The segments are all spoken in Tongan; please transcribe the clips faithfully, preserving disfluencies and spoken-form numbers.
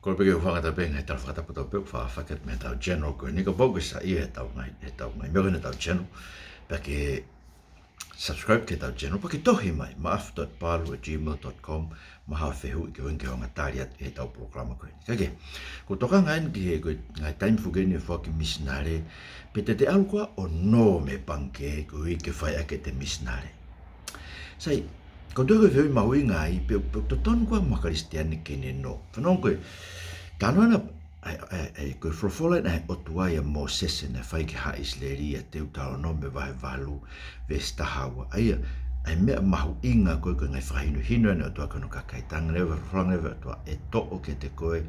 Kole pē ke u hanga atu pē he ngaahi tala fakatapu ʻoku tau pehē ʻoku faʻa fakahā mei heʻetau channel ko eni, kapau ʻoku ke saiʻia heʻetau ngaahi, heʻetau ngaahi meʻa ko eni heʻetau channel, pea ke subscribe ki heʻetau channel, pea ke tohi mai, maʻafu dot palu at gmail dot com, mo ha fehuʻi ke u ʻomi ke u hanga ʻo tali atu heʻetau polokalama ko eni. Kae kehe, ʻoku ou tokanga eni ki he ko e ngaahi taimi foki eni ʻo e foaki misinale, pe te te ʻalu koā ʻo nō mei he pangikē koeʻuhi ke fai ʻaki ʻete misinale. Sai, ko e toe ko e fehuʻi mahuʻinga ia, pe, pe ʻoku totonu koā mo ha Kalisitiane ke ne nō. Fanongo ko e, talanoa ʻa e, ʻa e, ʻa e, ko e folofola ʻa e ʻOtua ʻia Mōsese naʻe fai ki he haʻa ʻIsileli, ʻa Teutalōnome vahe valu, veesi taha ua. ʻA ia, ʻa e meʻa mahuʻinga ko e, ko e ngaahi fakahinohino ʻa e ʻOtua ki hono kakai, talaange leva, folofola leva ʻa e ʻOtua, ʻe toʻo kiate koe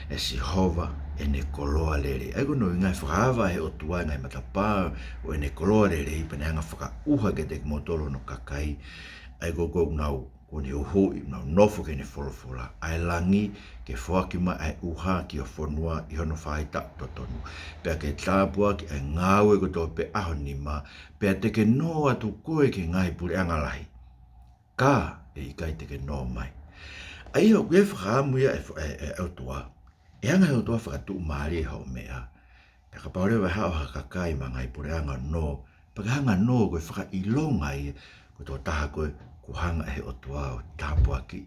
ʻe Sihova ʻene koloa lelei. ʻA ia ko hono ʻuhinga ʻe fakaava ʻe he ʻOtua ʻa e ngaahi matapā ʻo ʻene koloa lelei, pea ne hanga ʻo fakaʻuha kiate kimoutolu hono kakai, ʻa ia ko ē ʻoku nau, ʻoku ne huhuʻi, nau nofo ki heʻene folofola, ʻa e langi ke foaki mai ʻa e ʻuha ki ho fonua ʻi hono faʻahitaʻu totonu, pea ke tāpuakiʻi ʻa e ngāue kotoa pē ʻa ho nima, pea te ke nō atu koe ki he ngaahi puleʻanga lahi, ka ʻe ʻikai te ke nō mai. ʻA ia ʻoku ʻi ai e fakaʻamu ia ʻa e, ʻa e, ʻa e ʻOtua. ʻE hanga ʻe he ʻOtua ʻo fakatuʻumālie hoʻo meʻa. Pea kapau leva ʻe haʻu ha kakai mei he ngaahi puleʻanga ʻo nō, pea ke hanga ʻo nō, ko e fakaʻilonga ia ko e tokotaha ko ē kuo hanga ʻe he ʻOtua ʻo tāpuakiʻi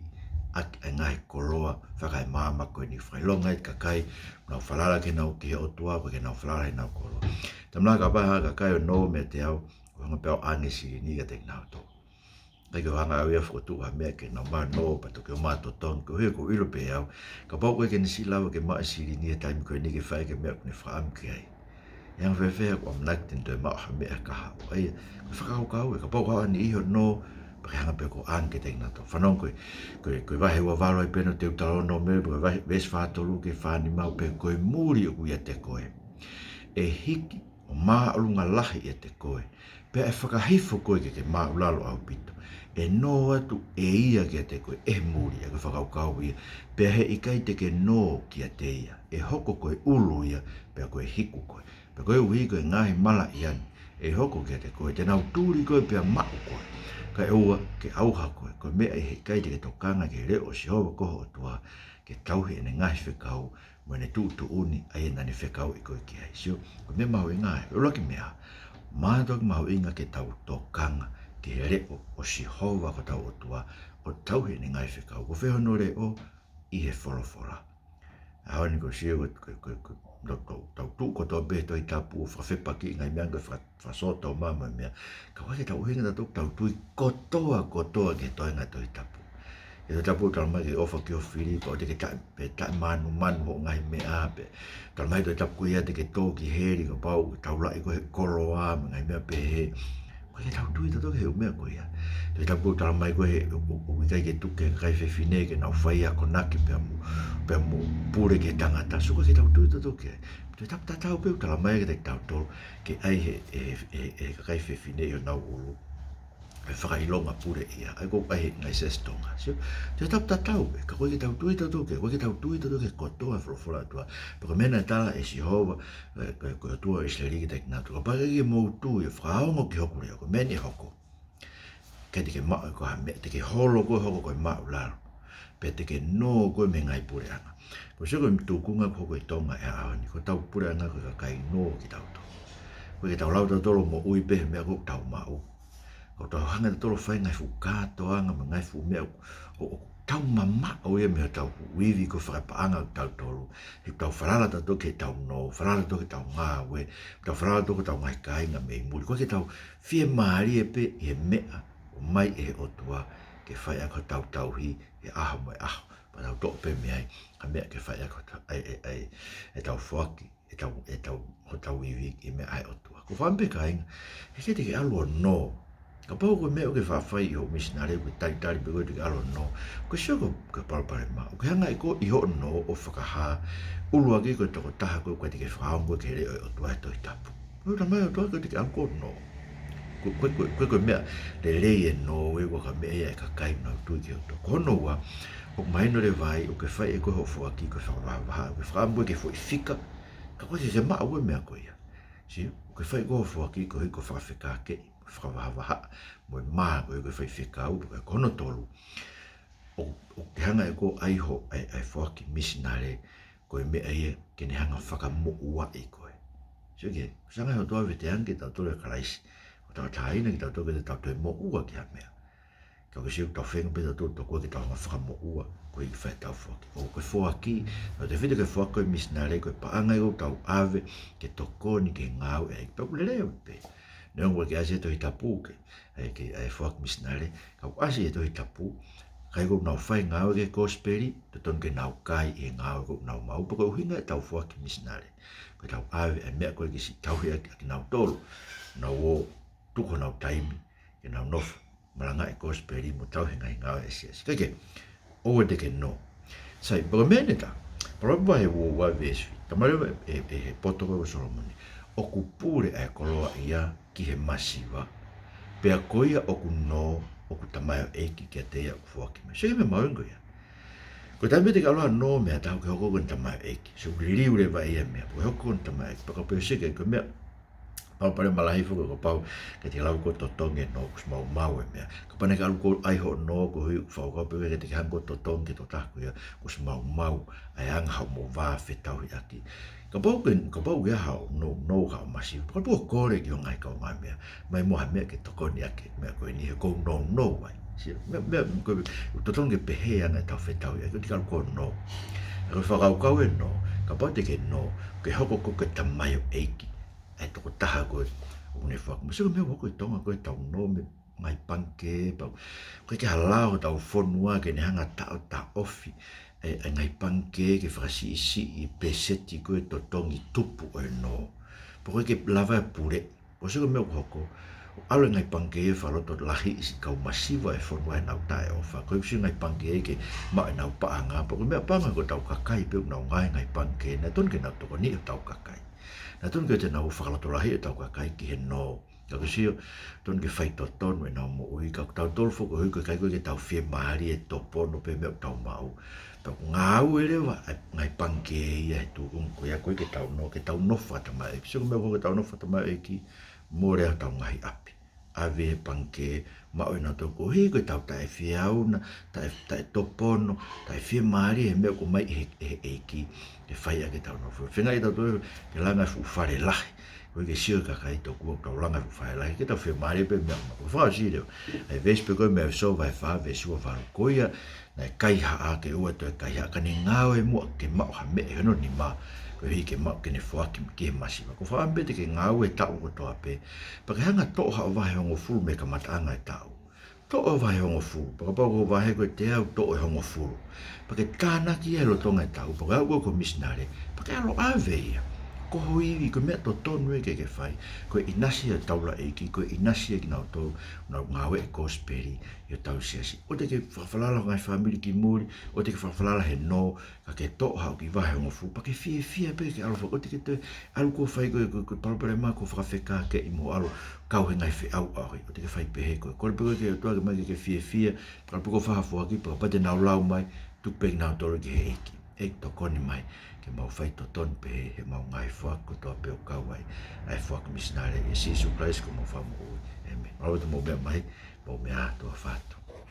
ʻaki ʻa e ngaahi koloa fakamaama ko eni. Fakaʻilonga ia ki he kakai ʻoku nau falala ki heʻenau, ki he ʻOtua, pea ke nau falala heʻenau koloa. Taimi lahi kapau ʻe haʻu ha kakai ʻo nō meiate au, ʻoku ou hanga pē au ʻo ʻoange e silini kiate kinautolu. ʻIkai ke u hanga au ia ʻo fokotuʻu ha meʻa ke nau maʻu ʻo nō pea toki ō mai ʻo totongi, koeʻuhi ʻoku ou ʻilo pē au, kapau ʻoku ʻikai ke ne siʻi lava ke maʻu e silini he taimi ko eni ke fai ʻaki e meʻa ʻoku ne fakaʻamu ki ai, ʻe anga fēfē haʻaku ʻamanaki te ne toe maʻu ha meʻa he kahaʻu? ʻA ia, ko e fakakaukau ē, kapau ʻoku haʻu ha niʻihi ʻo nō, pea ke hanga pē koe ʻo ʻoange kiate kinautolu. Fanongo ko e, ko e, ko e vahe ua valu ai pē ʻo Teutalōnome, ko e vahe, veesi fā tolu ki he fā nima, pea ko e muli ʻoku ʻiate koe ʻe hiki ʻo māʻolunga lahi ʻiate koe, pea ʻe fakahifo koe ke ke māʻulalo ʻaupito. ʻE nō atu ʻe ia kiate koe ʻi he muli, ʻa ia ko e fakakaukau ia, pea heʻikai te ke nō kiate ia. ʻE hoko ko e ʻulu ia, pea ko e hiku koe. Pea koeʻuhi ko e ngaahi malaʻia ni ʻe hoko kiate koe, te nau tuli koe pea maʻu koe, kae ʻoua ke ʻauha koe. Ko e meʻa ʻe heʻikai te ke tokanga ki he leʻo ʻo Sihova ko ho ʻOtua, ke tauhi ʻene ngaahi fekau, mo ʻene tuʻutuʻuni ʻa ia naʻa ne fekauʻi koe ki ai. Sio, ko e meʻa mahuʻinga ia. ʻUluaki meʻa, mātuʻaki mahuʻinga ke tau tokanga ki he leʻo ʻo Sihova ko hotau ʻOtua, ʻo tauhi ʻene ngaahi fekau. Ko fē hono leʻo? ʻI he folofola. ʻAho ni ʻoku ou sio ko e, ko e, ko e, ko e, tau, tau, tau tuʻu kotoa pē he Tohi Tapu ʻo fakafepakiʻi e ngaahi meʻa, ko e faka-, fakasōtoma mo e meʻa. Ka ʻoku ʻikai ke tau ʻuhinga tautolu ke tau tui kotoa, kotoa ki he toenga ʻo e Tohi Tapu. He Tohi Tapu ʻoku talamai ke ʻofa ki ho fili, pea ʻoua te ke taʻe, pe taʻemanumanu hoʻo ngaahi meʻa, pe talamai ʻe he Tohi Tapu ko ia te ke tō ki heli kapau ʻoku ke taulaʻi koe ʻe he koloa mo e ngaahi meʻa pehē. ʻOku ʻikai ke tau tui tautolu ki he ʻū meʻa ko ia. Tohi Tapu ʻoku talamai ko ē he, ʻoku, ʻoku, ʻoku ʻikai ke tuku ki he kakai fefine ke nau fai akonaki pea mo, pea mo pule ki he tangata. Sio, ʻoku ʻikai ke tau tui tautolu ki ai. Tohi Tapu tatau pē ʻoku talamai kiate kitautolu ke ʻai ʻe he, ʻe he, ʻe he, ʻe he kakai fefine ʻi honau ʻulu ʻa e fakaʻilonga puleʻia, ʻa ia ʻoku ʻai ʻe he ngaahi siasi Tonga. Sio, Tohi Tapu tatau pē, ka ʻoku ʻikai ke tau tui tautolu ki ai, ʻoku ʻikai ke tau tui tautolu ki he kotoa e folofola ʻa e ʻOtua. Pea ko e meʻa naʻe tala ʻe Sihova, ē, ko e, ko e ʻOtua ʻo ʻIsileli kiate kinautolu: Kapau ʻe ʻikai ke mou tui ʻo fakaongo ki hoku leʻo, ko e meʻa ʻe hoko, ʻikai te ke maʻu ʻe koe ha meʻa, te ke holo koe ʻo hoko ko e māʻulalo, pea te ke nō koe mei he ngaahi puleʻanga. Ko e sio ko e tūkunga ʻoku hoko ʻi Tonga he ʻaho ni, ko hotau puleʻanga ko e kakai nō kitautolu. ʻOku ʻikai ke tau lava tautolu ʻo moʻui pē he meʻa ʻoku tau maʻu. ʻOku tau hanga tautolu ʻo fai e ngaahi fuʻu kātoanga mo e ngaahi fuʻu meʻa ʻo, ʻo, ʻoku tau mamaʻo ia mei hotau ivi ko e fakapaʻanga ʻo tautolu. He ʻoku tau falala tautolu ki heʻetau nō, falala tautolu ki heʻetau ngāue, ʻoku tau falala tautolu ki hotau ngaahi kāinga mei muli. ʻOku ʻikai ke tau fiemālie pē ʻi he meʻa ʻoku ʻomai ʻe he ʻOtua ke fai ʻaki hotau tauhi he ʻaho mo e ʻaho. Pea tau toʻo pē mei ai ha meʻa ke fai ʻaki hotau, ʻa e, ʻa e, ʻa e, ʻetau foaki ʻetau, ʻetau, hotau ivi ki he meʻa ʻa e ʻOtua. Ko e fakaʻamu pē kāinga, heʻikai te ke ʻalu ʻo nō. Kapau ko e meʻa ʻoku ke faʻa fai ʻi hoʻo misinale, ʻoku ke talitali pē koe te ke ʻalu ʻo nō, ko e sio ko e, ko e palopalema. ʻOku ke hanga ʻe koe ʻi hoʻo nō ʻo fakahā ʻuluaki ko e tokotaha koe ʻoku ʻikai te ke fakaongo ki he leʻo ʻo e ʻOtua he Tohi Tapu. Ko e talamai ʻe he ʻOtua ʻoku ʻikai te ke ʻalu koe ʻo nō. Ko e, ko e, ko e, ko e meʻa lelei e nō, ʻoku ʻikai ko ha meʻa ia ʻa e kakai ʻoku nau tui ki he ʻOtua. Ko hono ua, ʻoku mahino leva ai, ʻoku ke fai ʻe koe hoʻo foaki ko e fakavahavahaʻa, ʻoku ke fakaʻamu koe ke foʻi fika, ka ʻoku ʻikai ke ke maʻu koe e meʻa ko ia. Sio, ʻoku ke fai ʻe koe hoʻo foaki koeʻuhi ko e fakafekākeʻi, ko e fakavahavahaʻa, mo e mā koeʻuhi ko e faifekau, pea ko hono tolu, ʻoku, ʻoku ke hanga ʻe koe ʻo ʻai ho, ʻai, ʻai foaki misinale, ko e meʻa ia ke ne hanga ʻo fakamoʻuaʻi koe. Sio ki he, ʻoku hanga ʻe he ʻOtua ʻo veteange kitautolu ʻe Kalaisi, ʻo tauʻatāina kitautolu ke tau toe moʻua ki ha meʻa. Ka ʻoku ʻikai ke tau feinga pē tautolu tokua ke tau hanga ʻo fakamoʻua koeʻuhi ke fai ʻetau foaki. ʻOku ke foaki, ʻoku tefito ke foaki ko e misinale, ko e paʻanga ia ʻoku tau ʻave ke tokoni ki he ngāue ʻa e ʻEiki. Pea ʻoku lelei pē. Neongo ʻoku ʻikai ke ʻasi he Tohi Tapu ke, ʻa e, ke, ʻa e foaki misinale, ka ʻoku ʻasi he Tohi Tapu, ka ʻoku nau fai ngāue ki he kosipeli, totonu ke nau kai ʻi he ngāue ʻoku nau maʻu. Pea ko e ʻuhinga ʻetau foaki misinale, ko ʻetau ʻave ʻa e meʻa ko ē ke siʻi tauhi ʻaki, ʻakinautolu ʻoku nau ō tuku honau taimi ke nau nofo malangaʻi e kosipeli mo tauhi e ngaahi ngāue ʻa e siasi. Kae kehe, ʻoua te ke nō. Sai, pea ko e meʻa eni ʻe taha, Palōvepi vahe ua ua veesi fitu, talamai ʻe, ʻe, ʻe he poto ko ē ʻo Solomone, ʻoku pule ʻa e koloaʻia ki he masiva, pea ko ia ʻoku nō, ʻoku tamaioʻeiki kiate ia ʻoku foaki mai. Sio ki he meʻa mahuʻinga ko ia. Ko e taimi te ke ʻalu ʻo nō mei ha taha, ʻoku ke hoko ko e tamaioʻeiki. Sio, liliu leva ia e meʻa, ʻoku ke hoko ko e tamaioʻeiki. Pea kapau ʻe sio ki he, ko e meʻa, palopalema lahi foki ko e kapau ke te lava koe ʻo totongi e nō, kuo ʻosi maumau e meʻa. Kapau naʻa ke ʻalu koe ʻo ʻai hoʻo nō, koeʻuhi ʻoku faʻa ʻoku pehē ke te ke hanga koe ʻo totongi ki he tokotaha ko ia, kuo ʻosi maumau ʻa e anga hoʻo mo vā fetauhiʻaki. Kapau ke, kapau ke ʻi ai haʻo nounou, haʻo masiva, kapau ʻoku kole ki ho ngaahi kaungāmeʻa, mai mo ha meʻa ke tokoni ʻaki e meʻa ko eni he ʻoku ou nounou ai. Sio, meʻa, meʻa, ko e, ʻoku totonu ke pehē ʻa ʻetau fetauhiʻaki, ʻoua te ke ʻalu koe ʻo nō. Ka ko e fakakaukau e nō, kapau te ke nō, ke hoko koe ko e tamaioʻeiki ʻa e tokotaha ko ē ʻoku ne foaki mai. Sio ki he meʻa ʻoku hoko ʻi Tonga ko ē, tau nō mei he ngaahi pangikē, pea ʻoku ʻikai ke ʻi ai ha lao ʻo hotau fonua ke ne hanga ʻo taʻotaʻofi e, e ngaahi pangikē ke fakasiʻisiʻi e pēseti ko ē totongi tupu ʻo e nō. Pea ʻoku ʻikai ke lava e pule. Ko e sio ki he meʻa ʻoku hoko, ʻoku ʻalu e ngaahi pangikē ʻo fakalotolahiʻi siʻi kau masiva ʻo e fonua heʻenau taʻeʻofa. Koeʻuhi ko e ngaahi pangikē ke maʻu ʻenau paʻanga, pea ko e meʻa pango ko hotau kakai pē ʻoku nau ngāue he ngaahi pangikē, naʻe totonu ke nau tokoniʻi hotau kakai. Naʻe totonu ke ʻoua te nau fakalotolahiʻi hotau kakai ki he nō. Ka ʻoku sio, totonu ke faitotonu ʻenau moʻui, ka ko tautolu foki koeʻuhi ko e ʻikai ko ē ke tau fiemālie ʻo topono pē meʻa ʻoku tau maʻu, pea ʻoku ngāue leva e ngaahi pangikē ia he tuʻunga ko ia, ʻoku ʻikai ke tau nō, ke tau nofo fakatamaioʻeiki. Sio ki he meʻa ʻoku hoko, ke tau nofo fakatamaioʻeiki, mole ʻetau ngaahi ʻapi. ʻAve e pangikē, maʻu ʻenau tokoni, koeʻuhi ko ʻetau taʻefiefia, taʻe, taʻetopono, taʻefiemālie he meʻa ʻoku ʻomai ʻe he, ʻe he ʻEiki ke fai ʻaki ʻetau nofo. Feinga ʻe tautolu ke langa e fuʻu fale lahi. Koeʻuhi ke sio e kakai tokua ʻoku tau langa e fuʻu fale lahi, ke tau fiemālie pē meʻa. Ko e fakaʻosi leva, ʻa e veesi pē ko ē mei he ʻEfesō vahe fā veesi ua valu. Ko ia naʻe kaihaʻa ke ʻoua toe kaihaʻa, ka ne ngāue muʻa ke maʻu ha meʻa ʻi hono nima, koeʻuhi ke maʻu ke ne foaki ki he masiva. Ko e fakaʻamu pē te ke ngāue e taʻu kotoa pē, pea ke hanga ʻo toʻo haʻo vahe hongofulu mei he kamataʻanga e taʻu. Toʻo e vahe hongofulu, pea kapau ko e vahe ko e teau, toʻo e hongofulu. Pea ke tānaki ia he lolotonga e taʻu, pea kapau ko e misinale, pea ke ʻalu ʻo ʻave ia. Ko ho ivi, ko e meʻa totonu ia ke ke fai. Ko e ʻinasi ʻa e taulaʻeiki, ko e ʻinasi ʻa kinautolu ʻoku nau ngāueʻi e kosipeli ʻi hotau siasi. ʻOua te ke fakafalala ho ngaahi fāmili ki muli, ʻoua te ke fakafalala he nō, ka ke toʻo haʻo kiʻi vahe hongofulu, pea ke fiefia pē ke ʻalu ʻo fai, ʻoua te ke toe ʻalu koe ʻo fai ko e, ko e, ko e palopalema, ko e fakafekākeʻi mo ʻalu ʻo kau he ngaahi feʻauʻauhi. ʻOua te ke fai pehē koe. Kole pē koe ki he ʻOtua ke ʻomai ke ke fiefia, ka ʻalu pē koe ʻo fai ha foaki, pea kapau te nau lau mai, tuku pē kinautolu ki he ʻEiki. ʻEiki, tokoni mai ke mau faitotonu pehē heʻemau ngaahi foaki kotoa pē ʻoku kau ai ʻa e foaki misinale, ʻia Sīsū Kalaisi ko homau Fakamoʻui. ʻĒmeni. Mālō ʻaupito hoʻomou meʻa mai, mou meʻa ā, tuʻa ʻofa atu.